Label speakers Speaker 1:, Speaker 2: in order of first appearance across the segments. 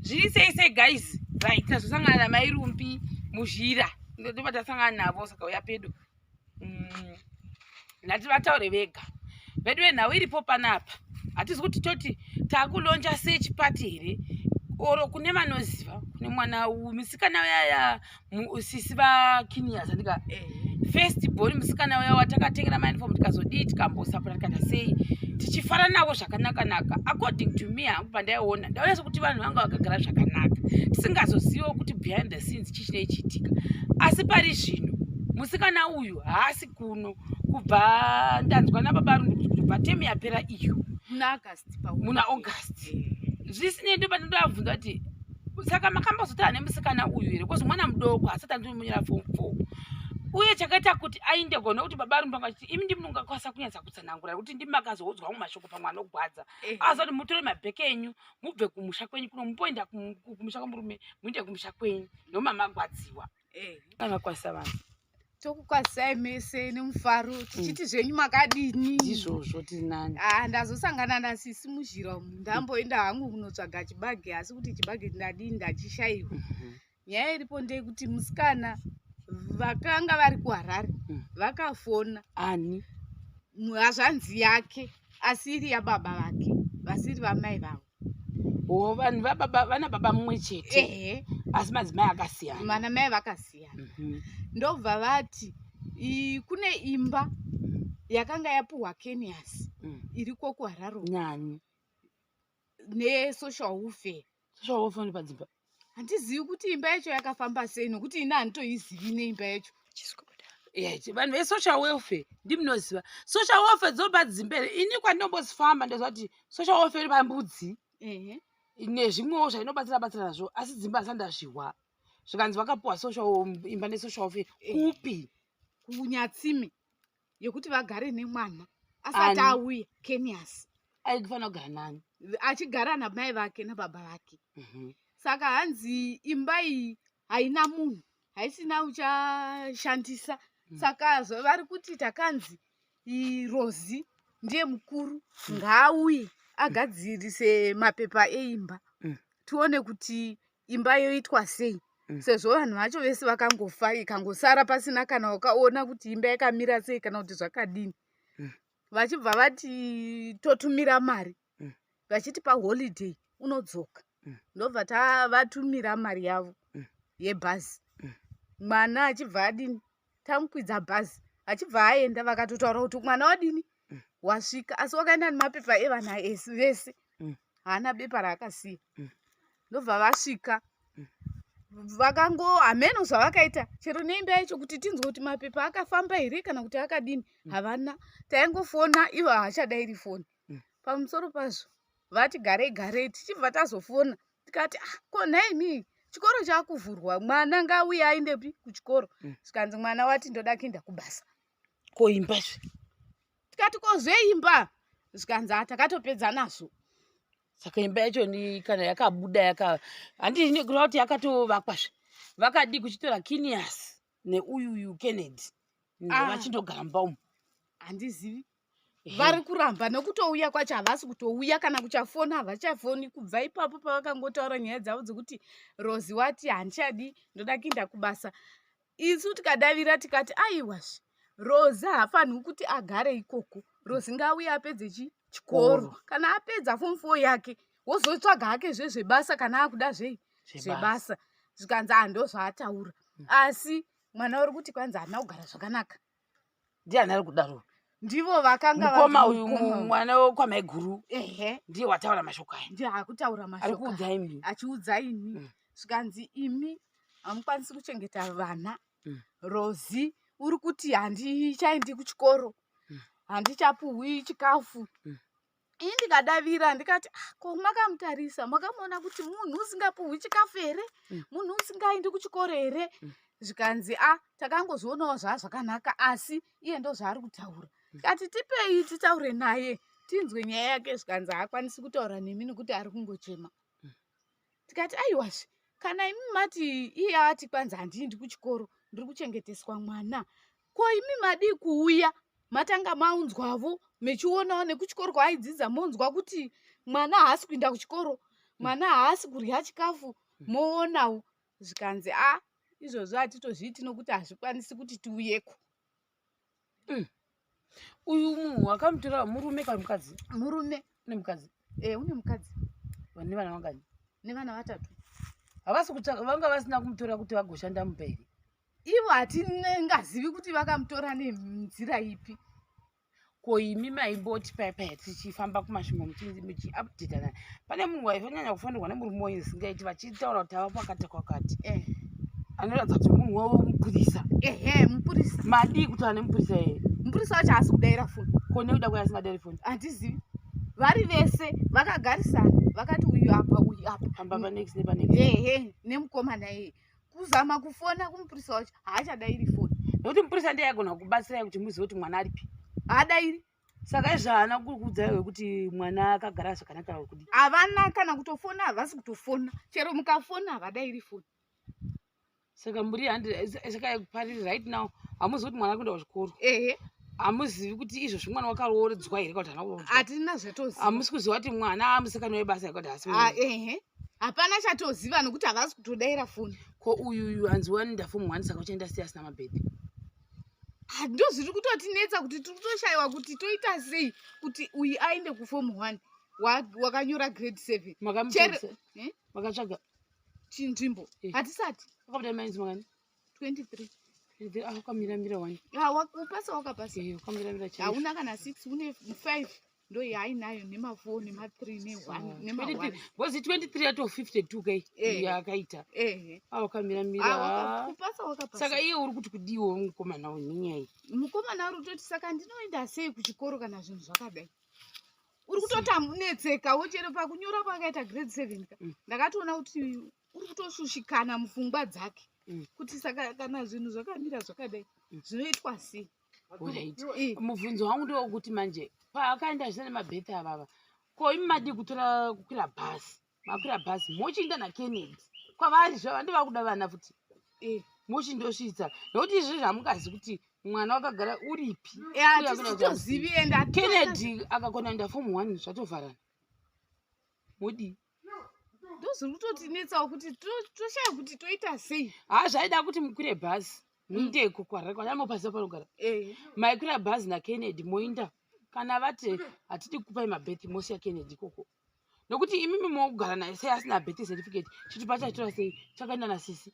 Speaker 1: Zviri sei sei guys? Right, tazosangana namai Rumbi muzhira. Ndopa tasangana navo saka uya pedo. Ndati vataure vega. Vedu venhau iripo panapa. Hatizi kuti toti takulonja search party here oro kune vanoziva kune mwana musikana uyaya sisi vakinias andika first born musikana uya watakatengera mauniform tikazodii tikambosapota tikaita sei tichifara navo zvakanaka-naka. According to me hangu pandaiona ndaiona sekuti vanhu vanga vakagara zvakanaka, tisingazoziviwo kuti behind the scenes chii chinei chiitika. Asi pari zvino musikana uyu haasi kuno kubva ndanzwa nababa Rundu kuti kubva temu yapera iyo
Speaker 2: muna
Speaker 1: August. Zvisinei ndopandindovabvunza kuti saka makambozotaura nemusikana uyu here, because mwana mudoko asati andimunyora form 4, uye chakaita kuti ainde gona kuti baba Rumbi vachiti imi ndimi mungakwanisa kunyatsa kutsanangura kuti ndimi makazoudzwa amwe mashoko pamwe anogwadza, asi kuti mutore mabheke enyu mubve kumusha kwenyu kuno, mumboenda kumusha kwemurume, muinde kumusha kwenyu noma magwadziwa. Angakwazisa vanhu.
Speaker 2: Tokukwazisai mese nemufaro tichiti zvenyu makadini?
Speaker 1: Ndizvozvo, tiri nani.
Speaker 2: Ah, ndazosangana nasisi muzhira umu. Ndamboenda hangu kunotsvaga chibage, asi kuti chibage ndadini, ndachishayiwa. Nyaya iripo ndeyekuti musikana vakanga vari kuHarare vakafona.
Speaker 1: Ani?
Speaker 2: Hazvanzi yake, asi iri yababa vake, vasiri vamai vavo.
Speaker 1: O, vanhu vababa, vana baba mumwe chete?
Speaker 2: Ehe.
Speaker 1: Asi madzimai akasiyana.
Speaker 2: Vana mai vakasiyana. Ndobva vati kune imba yakanga yapuhwa Kenias iriko kuHarare uko.
Speaker 1: Nani?
Speaker 2: Nesocial welfare.
Speaker 1: Social welfare padzimba?
Speaker 2: Handizivi kuti imba yacho yakafamba sei, nokuti ini handitoizivi neimba yacho.
Speaker 1: Yes, vanhu vesocial welfare ndimunoziva social welfare dzopa dzimba here? Ini kwandinombozifamba ndoziva kuti social welfare iri pambudzi nezvimwewo zvainobatsira batsira nazvo, asi dzimba handisati zvikanzi vakapuwa social imba nesocial welfare kupi?
Speaker 2: KuNyatsime, yekuti vagare nemwana asati
Speaker 1: Ani?
Speaker 2: auya Kenias.
Speaker 1: Aifanira kugara nani?
Speaker 2: Achigara namai vake nababa vake. Saka hanzi imba iyi haina munhu, haisina uchashandisa. Saka vari kuti takanzi Rozi ndiye mukuru, ngaauye agadzirise mapepa eimba, tione kuti imba yoitwa sei, sezvo vanhu vacho vese vakangofa, ikangosara pasina kana wakaona kuti imba yakamira sei kana kuti zvakadini. Vachibva vati totumira mari, vachiti paholiday unodzoka. Ndobva tavatumira mari yavo yebhazi. Mwana achibva adini, tamukwidza bhazi achibva aenda. Vakatotaura kuti mwana wadini, wasvika, asi wakaenda nemapepa evana vese. Haana bepa raakasiya. Ndobva vasvika, vakango hameno zvavakaita chero neimba yacho, kuti tinzwe kuti mapepa akafamba here kana kuti akadini, havana. Taingofona, ivo haachadairi foni. Pamusoro pazvo vati garei garei, tichibva tazofona tikati, "Ah, ko nhaimi, chikoro chaakuvhurwa, mwana ngauye aendepi kuchikoro?" Zvikanzi mwana wati ndoda kuenda kubasa.
Speaker 1: Koimba zve?
Speaker 2: Tikati kozveimba? Zvikanzi a takatopedza nazvo.
Speaker 1: Saka imba yacho ni kana yakabuda yaka handii kureva kuti yakatovakwazve, vakadii kuchitora Kinias neuyuyu Kennedy
Speaker 2: Ah.
Speaker 1: vachindogara mumba umu?
Speaker 2: Handizivi. Vari kuramba nekutouya kwacho, havasi kutouya, kana kuchafona havachafoni kubva ipapo pavakangotaura nyaya dzavo dzekuti Rosi wati handichadi, ndoda kuenda kubasa. Isu tikadavira tikati aiwazve, Rosi haafaniri kuti agare ikoko. Rosi ngauye apedze chikoro.
Speaker 1: Chikoro.
Speaker 2: Kana apedza form 4 yake, wozotsvaga hake zvezvebasa kana akuda zvei zvebasa. Zvikanzi hando zvaataura, asi mwana uri kuti kwanzi haana kugara zvakanaka.
Speaker 1: Ndiani ari kudaro?
Speaker 2: Ndivo vakanga
Speaker 1: Mukoma
Speaker 2: vari
Speaker 1: uyu?
Speaker 2: Mukoma uyu.
Speaker 1: Mwana wekwamaiguru?
Speaker 2: Ehe.
Speaker 1: Ndiye wataura mashoko aya?
Speaker 2: Ndiye akutaura
Speaker 1: Ari
Speaker 2: mashoko.
Speaker 1: kuudza imi?
Speaker 2: Achiudza ini. Zvikanzi imi hamukwanisi kuchengeta vana. Rozi uri kuti handichaendi kuchikoro, handichapuhwi chikafu. Ini ndikadavira ndikati, "Ah, ko makamutarisa makamuona kuti munhu usingapuhwi chikafu here? Munhu usingaendi kuchikoro here?" Zvikanzi a takangozvionawo zvaa zvakanaka, asi iye ndo zvaari kutaura. Tikati tipei titaure naye tinzwe nyaya yake. Zvikanzi haakwanisi kutaura nemi nekuti ari kungochema. Tikati aiwazve, kana imi mati iye ati kwanzi handiendi kuchikoro, ndiri kuchengeteswa mwana, ko imi madii kuuya matanga maunzwavo, mechionawo nekuchikoro kwaaidzidza, monzwa kuti mwana haasi kuinda kuchikoro? Mwana haasi kurya chikafu, moonawo. Zvikanzi a izvozvo hatitozviiti nokuti hazvikwanisi kuti tiuyeko.
Speaker 1: Uyu munhu wakamutora murume kana mukadzi?
Speaker 2: Murume.
Speaker 1: Une mukadzi?
Speaker 2: E, une mukadzi.
Speaker 1: Vane vana vangani?
Speaker 2: Nevana vatatu.
Speaker 1: Havasi kutsvaka, vanga vasina kumutora kuti vagoshanda mumba here?
Speaker 2: Ivo hatingazivi kuti vakamutora nenzira ipi.
Speaker 1: Ko imi maimboti paya paya tichifamba kumasvingo muchiupdatana, pane munhu waifanyanya kufanirwa nemurume wenyu zvisingaiti, vachitaura kuti ava kwakati kwakati, anoratidza kuti munhu wavo mupurisa?
Speaker 2: Ehe, mupurisa.
Speaker 1: Madii kutaura nemupurisa here?
Speaker 2: Mupurisa wacho haasi kudaira foni.
Speaker 1: Ko nekuda kwai asingadairi foni?
Speaker 2: Handizivi. Vari vese vakagarisana, vakati uyu apa, uyu apa,
Speaker 1: pamba panext nepanext.
Speaker 2: Ehe, nemukomana iyeye. Kuzama kufona kumupurisa wacho, haachadairi foni.
Speaker 1: Nekuti mupurisa ndiye aigona kubatsirai kuti muzive kuti mwana aripi.
Speaker 2: Haadairi.
Speaker 1: Saka izvo haana kukuudzai kuti mwana akagara zvakanaka kudi?
Speaker 2: Havana kana kutofona, havasi kutofona. Chero mukafona havadairi foni.
Speaker 1: Saka muri handi, saka pariri right now hamuzivi kuti mwana ari kuenda kuchikoro?
Speaker 2: Ehe.
Speaker 1: Hamuzivi kuti izvozvi mwana wakarooredzwa here kana kuti haana kurooredzwa?
Speaker 2: Hatina zvatoziva.
Speaker 1: Hamusi kuziva kuti mwana amusikana webasa here kana kuti haasi?
Speaker 2: Ah, ehe, hapana chatoziva nokuti havasi kutodaira foni.
Speaker 1: Ko uyuyu hanzi wanoenda form one, saka uchaenda sei asina mabirth?
Speaker 2: Ah, ndo zviri kutotinetsa kuti tiri kutoshayiwa kuti toita sei kuti uyu aende kuform one, wakanyora grade seven.
Speaker 1: Makamutarisa?
Speaker 2: Eh?
Speaker 1: Makatsvaga
Speaker 2: chinzvimbo?
Speaker 1: Eh.
Speaker 2: Hatisati.
Speaker 1: Wakabuda mainzi makani?
Speaker 2: 23.
Speaker 1: Ah, wakamiramira wani.
Speaker 2: Ah, upasa, wakapasa.
Speaker 1: Eh, wakamiramira chaizvo.
Speaker 2: Hauna kana 6, une 5, ndo yaainayo, nema4, nema3, ne1, nema1.
Speaker 1: Because 23 yato 52 kai?
Speaker 2: Eh.
Speaker 1: Yakaita.
Speaker 2: Ehe.
Speaker 1: Ah, wakamiramira.
Speaker 2: Ah, kupasa wakapasa.
Speaker 1: Saka iye uri kuti kudiwo mukomana uyu nenyaya iyi?
Speaker 2: Mukomana uri kutoti saka ndinoenda sei kuchikoro kana zvinhu zvakadai? Uri kutotanetsekawo chero pakunyora kwakaita grade seven ka. Ndakatoona kuti uri kutoshushikana mupfungwa dzake kuti saka kana zvinhu zvakamira zvakadai, zvinoitwa sei?
Speaker 1: Alright.
Speaker 2: Eh.
Speaker 1: Mubvunzo wangu ndewekuti manje paakaenda zvisina nemabirth avava, ko imi madii kutora kukwira bhasi, makwira bhasi mochiinda naKennedy kwavari zvava ndova kuda vana futi? Mochindosvitsa, nokuti izvozvi hamungazi kuti mwana wakagara uripi.
Speaker 2: Eh, hatitozivi ende
Speaker 1: Kennedy akakona kuenda form one, zvatovharana, modii?
Speaker 2: Ndozviri kutotinetsawo kuti toshaya kuti toita sei.
Speaker 1: Ha, zvaida kuti mukwire bhasi muindeko kwarari kwanyamopasisa panogara. Maikwira bhazi naKennedy moinda. Kana vati hatidi kukupai mabirth, mosiya Kennedy ikoko, nokuti imimi mokugara naye sei asina birth certificate? Chitupa chachitora sei chakaenda nasisi?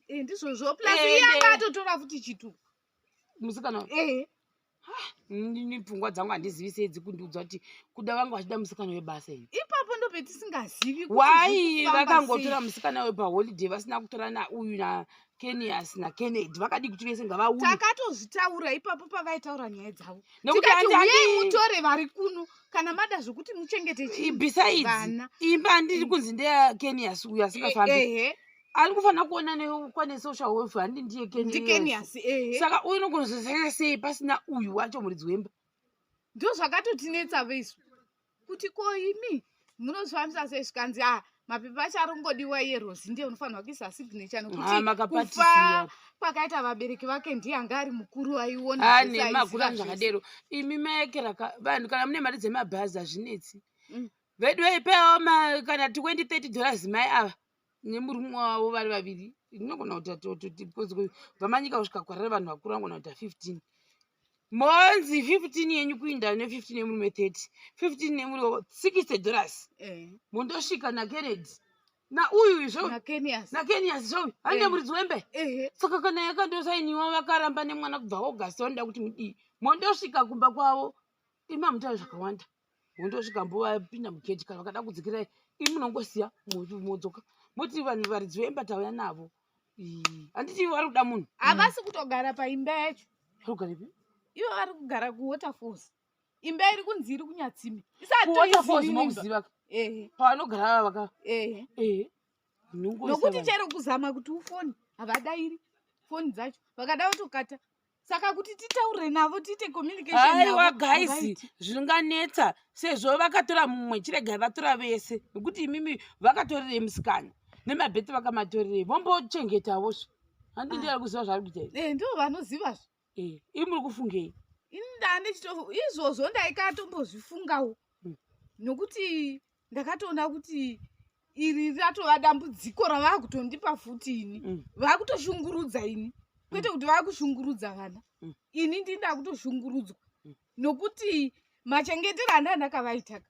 Speaker 2: Eh, ndizvozvo, plus iye anga atotora futi chitupa.
Speaker 1: Musikana?
Speaker 2: Ehe.
Speaker 1: Ini pfungwa dzangu handizivi sei dzikundiudza kuti kuda vanga vachida musikana webasa iyi.
Speaker 2: Ipapo ndopetisingazivi kuti
Speaker 1: Wai
Speaker 2: zviri kufamba
Speaker 1: vakangotora
Speaker 2: sei.
Speaker 1: musikana wepaholiday, vasina kutora nauyu naKenias naKennedy? Vakadi kuti vese ngavauye.
Speaker 2: Takatozvitaura ipapo pavaitaura nyaya dzavo,
Speaker 1: Nekuti
Speaker 2: tikati uyei mutore vari kuno kana mada zvokuti muchengete chii?
Speaker 1: Besides,
Speaker 2: Vana.
Speaker 1: imba handiri kunzi ndeyaKenias uyu asingafambi?
Speaker 2: Ehe.
Speaker 1: Ari kufanira kuona nekwane social welfare, handi ndiye Kenias?
Speaker 2: NdiKenias, ehe.
Speaker 1: Saka uyu unogona sei pasina uyu wacho muridzi wemba?
Speaker 2: Ndo zvakatotinetsa vesu kuti ko imi munozvifambisa sei? Zvikanzi a mapepa acho ari kungodiwa, iye Rosi ndiye unofanirwa kuisa signature
Speaker 1: Ah,
Speaker 2: nokuti kufa
Speaker 1: makapatisiya
Speaker 2: kwakaita vabereki vake ndiye anga ari mukuru aiona
Speaker 1: Ah,
Speaker 2: zvese,
Speaker 1: nemakura
Speaker 2: aiziva zvese.
Speaker 1: zvakadero. Imi maekera vanhu, kana mune mari dzemabhazi hazvinetsi. Vedu vaipawo kana 20 $30 mai ava nemurume wavo vari vaviri, inogona kuita kubva Manyika kusvika Kwarari, vanhu vakuru vanogona kuita 15. Monzi 15 yenyu kuinda ne15 yemurume, 30, 15 nemurume, $60. Mondosvika naKennedy nauyu izvo.
Speaker 2: NaKenias.
Speaker 1: NaKenias zvoyu hande muridzi wembe.
Speaker 2: Ehe.
Speaker 1: Saka kana yakandosainiwa, vakaramba nemwana kubva August, vanoda kuti mudii? Mondosvika kumba kwavo, imi hamutauri zvakawanda, mondosvika mbovapinda mugedhi. Kana vakada kudzikirai, imi munongosiya, modzoka, moti vanhu varidzi vemba tauya navo. Ii, handiti vari kuda munhu?
Speaker 2: Havasi kutogara paimba yacho.
Speaker 1: Varugarepi?
Speaker 2: Ivo vari kugara kuWaterfalls, imba iri kunzi iri kuNyatsime.
Speaker 1: KuWaterfalls mokuziva?
Speaker 2: Ehe.
Speaker 1: Pavanogara ava vaka
Speaker 2: Ehe.
Speaker 1: Ehe.
Speaker 2: Nokuti chero kuzama kuti ufoni, havadairi foni dzacho, vakada kutokata. Saka kuti titaure navo, tiite communication
Speaker 1: Aiwa,
Speaker 2: navo,
Speaker 1: guys,
Speaker 2: havaiti.
Speaker 1: zvinganetsa sezvo vakatora mumwe, chiregai vatora vese, nekuti imimi vakatorerei musikana nemabirth? Vakamatorerei? Vombochengetawozve, handi ndiye ari kuziva zvaari kuita izvi.
Speaker 2: Eh, ndo vanozivazve.
Speaker 1: Eh, imi muri kufungei?
Speaker 2: Ini ndandichito izvozvo ndaikatombozvifungawo nokuti ndakatoona kuti Iri ratova dambudziko ravakutondipa futi ini. Vakutoshungurudza ini, kwete kuti vakushungurudza vana. Ini ndinda kutoshungurudzwa nokuti machengetero anda ndakavaitaka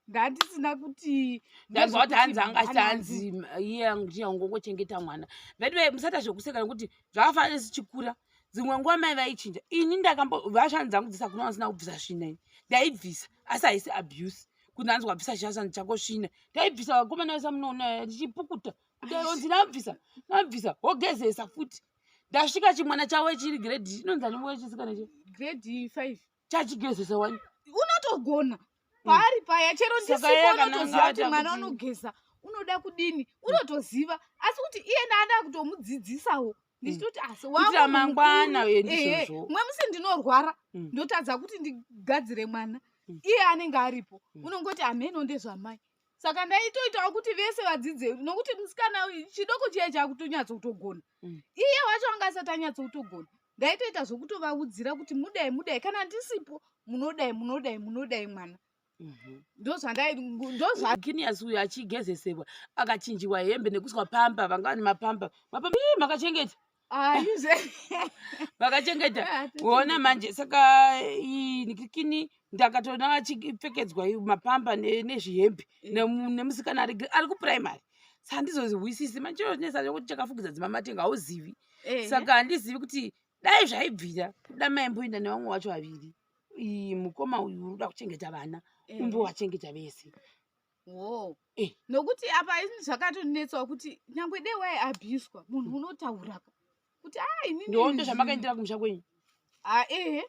Speaker 2: ndandisina kuti
Speaker 1: Ndazwa kuti hanzi anga achiti hanzi iye angongochengeta mwana. Veduwe, musaita zvekuseka, nekuti zvakafanana sichikura. Dzimwe nguva mai vaichinja. Ini ndakambo vashani dzangu dzisakuna vasina kubvisa svina, ini ndaibvisa, asi haisi abuse kuti hanzi wabvisa chashani chako svina. Ndaibvisa, vakomana vese munoona ndichipukuta kuti ndinabvisa, nabvisa, wogezesa futi. Ndasvika chimwana chavo chiri grade inonzi ani chisikana che
Speaker 2: Grade 5.
Speaker 1: Chachigezesa wani.
Speaker 2: Unotogona paari paya chero
Speaker 1: Saka
Speaker 2: ndisipo
Speaker 1: iye kana
Speaker 2: unotoziva kuti
Speaker 1: angada
Speaker 2: mwana unogeza unoda kudini, unotoziva. Asi kuti iye ndaada kutomudzidzisawo, ndichitoti asi
Speaker 1: Kuitira mangwana, ndizvozvo.
Speaker 2: Mwe musi ndinorwara, ndotadza kuti ndigadzire mwana, iye anenge aripo. Unongoti hameno ndezvamai. Saka ndaitoitawo kuti vese vadzidze, nokuti musikana uyu chidoko chiya chakutonyatsokutogona. Iye wacho anga asati anyatsokutogona. Ndaitoita zvokutovaudzira kuti mudai, mudai, kana ndisipo munodai, munodai, munodai mwana. Ndozvandai ndozva
Speaker 1: Ginias uyu achigezesewa, akachinjiwa hembe nekuiswa pamba, vanga vane mapamba, mapamba. Ii, makachengeta.
Speaker 2: Aizve.
Speaker 1: Vakachengeta. Ona manje, saka nikikini ndakatoona achipfekedzwa mapamba nezvihembe nemusikana ari kupuraimary. Saka handizozwisisi manje, chinonetsa chekuti chakafukidza dzimba matenga hauzivi. Saka handizivi kuti dai zvaibvira kuda maimboenda nevamwe vacho vaviri. Mukoma uyu uri kuda kuchengeta vana, umbovachengeta vese.
Speaker 2: Wo. Nokuti apa ini zvakatonetsawo kuti nyangwe dei waiabhuswa, munhu unotauraka kuti a inini
Speaker 1: Ndo zvamakaendera kumusha kwenyu?
Speaker 2: Ah, ehe,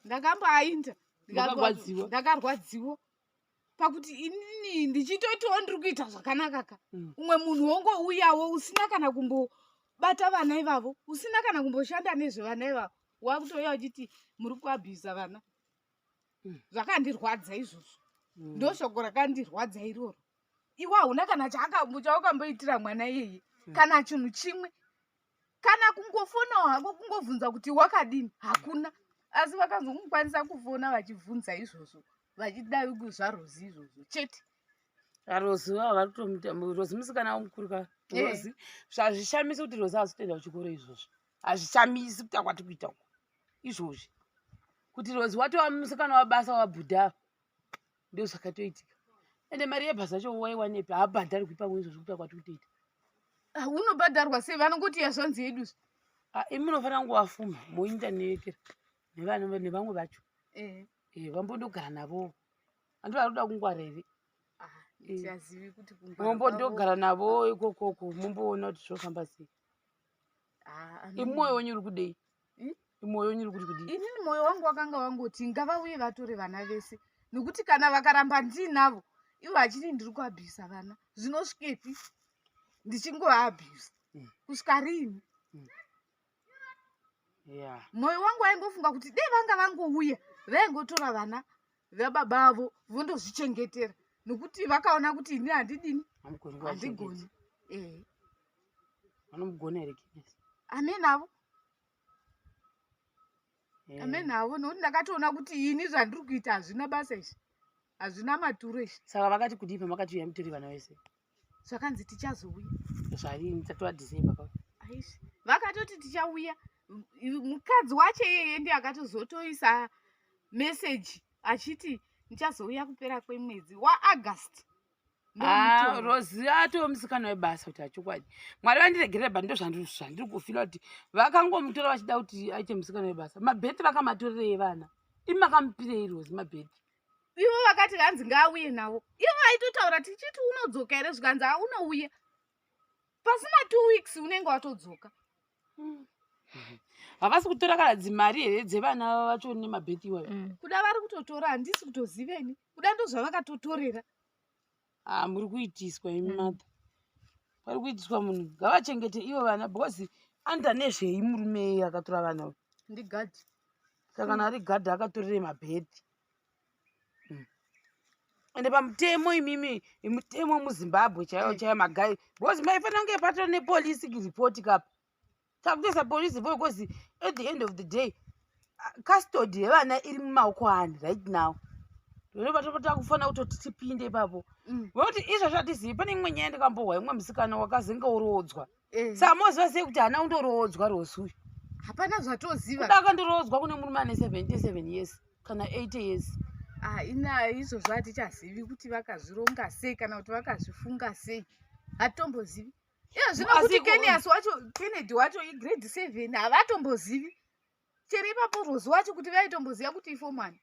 Speaker 2: ndakamboainda.
Speaker 1: Makarwadziwa?
Speaker 2: Ndakarwadziwa pakuti inini ndichitotiwo ndiri kuita zvakanaka ka. Umwe munhu wongouyawo usina kana kumbobata vana ivavo, usina kana kumboshanda nezvevana ivavo, wakutouya uchiti muri kuabhusa vana. Zvakandirwadza izvozvo. Ndoshoko rakandirwadza iroro. Iwe hauna kana chaukamboitira mwana iyeye, kana chinhu chimwe, kana kungofonawo hako kungovhunza kuti wakadini, hakuna. Asi vakazongokwanisa kufona vachibvunza izvozvo, vachida zvaRozi izvozvo chete.
Speaker 1: Rozi vava vari kutomuita. Rozi musikana wamukuru ka. Rozi, zvazvishamisi kuti Rozi haasi kutoenda kuchikoro izvozvo. Hazvishamisi kuti akwati kuita uko izvozvi kuti Rozi watova musikana wabasa wabhudha. Ndo zvakatoitika. Ende mari yebhasi yacho waiwanepi? Haabhadharwi pamwe izvozvo kuti akwati kutoita.
Speaker 2: Ah, unobhadharwa sei? Vanongoti yazvanzi yedu.
Speaker 1: Ah, imi munofanira kungovafuma moinda nekera nevamwe vacho. Vambondogara navo. Handi vari kuda kungwara here?
Speaker 2: Ah, tiazivi kuti kungwara
Speaker 1: Mombondogara navo ikokoko, momboona kuti zvinofamba sei.
Speaker 2: Ah,
Speaker 1: Imi mwoyo wenyu uri kudei? Mwoyo wenyu uri kuti kudii?
Speaker 2: Inini mwoyo wangu wakanga wangoti ngavauye vatore vana vese, nokuti kana vakaramba ndiinavo ivo vachiti ndiri kuabhusa vana, zvinosvikepi ndichingoabhusa? Kusvika rini? Mwoyo wangu waingofunga kuti dei vanga vangouya, vaingotora vana vababa avo vondozvichengetera, nokuti vakaona kuti ini handidini.
Speaker 1: Hamugoni kuvachengeta.
Speaker 2: Handigoni.
Speaker 1: Vanomugona here Guinness?
Speaker 2: Amen avo. Amen avo, nokuti ndakatoona kuti ini zvandiri kuita hazvina basa izvi, hazvina maturo izvi.
Speaker 1: Saka vakati kudii pamakati uya mutori vana vese?
Speaker 2: Zvakanzi tichazouya.
Speaker 1: Zvarini? Tatova December pa.
Speaker 2: Aishi, vakatoti tichauya. Mukadzi wacho iyeye ndiye akatozotoisa meseji achiti ndichazouya kupera kwemwedzi waAugust.
Speaker 1: Ah, Rozi atova musikana webasa. Kuti achokwadi, Mwari vandiregerera, but ndo zvandiri kufila kuti vakangomutora vachida kuti aite musikana webasa. Mabheti vakamatorerei vana? Imi makamupirei Rozi mabheti?
Speaker 2: Ivo vakati hanzi ngaauye navo. Ivo vaitotaura tichiti unodzoka here, zvikanzi ha, unouya pasina 2 weeks, unenge watodzoka.
Speaker 1: Havasi kutora kana dzimari here dzevana vacho nemabheti iwayo?
Speaker 2: Kuda vari kutotora, handisi kutoziveni. Kuda ndozvavakatotorera.
Speaker 1: Ah, muri kuitiswa imi. Madha pari kuitiswa munhu. Ngavachengete ivo vana, because anoita nezvei murume iye akatora vana uyu?
Speaker 2: Ndigadhi.
Speaker 1: Saka kana ari gadhi, akatorerei mabheti? Ende pamutemo imimi, mutemo muZimbabwe chaiwo chaiwo, magai, because maifanira kunge patori nepolisi report kapa. Takutoisa polisi report, because at the end of the day, custody yevana iri mumaoko ani right now? Ndopatakufanira kutoti tipinde ipapo. Vekuti izvozvo hatizivi. Pane imwe nyaya ndakambohwa, imwe musikana wakazenge oroodzwa. Saka moziva sei kuti haana kundoroodzwa Rosi uyu?
Speaker 2: Hapana zvatoziva.
Speaker 1: Kuda akandoroodzwa kune murume ane 77 years kana 80 years.
Speaker 2: Ah, ina izvozvo hatichazivi kuti vakazvironga sei kana kuti vakazvifunga sei, hatitombozivi. Iyo zvino kuti Kenias wacho, Kennedy wacho igrade 7, havatombozivi chero ipapo. Rozi wacho kuti vaitomboziva kuti iform 1?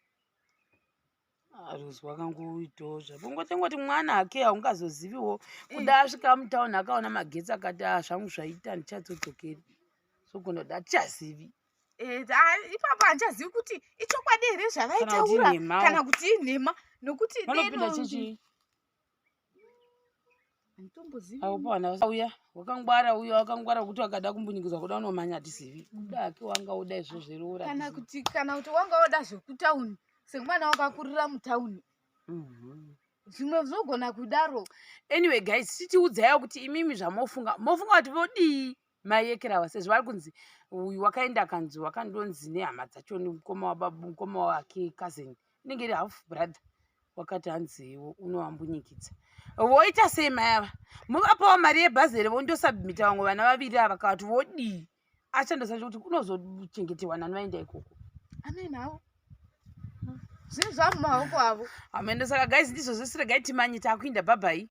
Speaker 1: Rozi wakangoitawo zvakongotengoti mwana hake, haungazoziviwo. Kuda asvika mutauni akaona magetsi akati, "A, zvangu zvaita, ndichadzodzokeri." Sogona kuti hatichazivi.
Speaker 2: Ipapo handichazivi kuti ichokwadi here zvavaitaura
Speaker 1: inhema.
Speaker 2: Kana kuti inhema, nokuti
Speaker 1: Vanopinda chechi.
Speaker 2: Handitombozivi.
Speaker 1: Apo vana uya wakangwara, uya wakangwara kuti akada kumbunyikidzwa kuda unomanya, hatizivi. Kuda hake wanga uda izvo zveroora.
Speaker 2: Kana kuti wanga woda zvekutauni, semwana wakakurira mutauni. Zvimwe zvinogona kudaro.
Speaker 1: Anyway guys, tichiudzaiwo kuti imimi zvamofunga, mofunga kuti vodii mayekerawa, sezvo vari kunzi uyu wakaenda akanzi wakandonzi nehama dzacho, mukoma wababa, mukoma wake, cousin inenge iri half brother, wakati hanzi unovambunyikidza. Voita sei mai ava? Muvapawo mari yebhazi here vondosubmita vamwe vana vaviri ava? Kavati vodii? Achandosacho kuti kunozochengetewa nani vaenda ikoko?
Speaker 2: Amen havo, zvinhu zvamumaoko avo.
Speaker 1: Hameno. Saka guys, ndizvo zvese, regai timanye, taakuinda. Bye bye.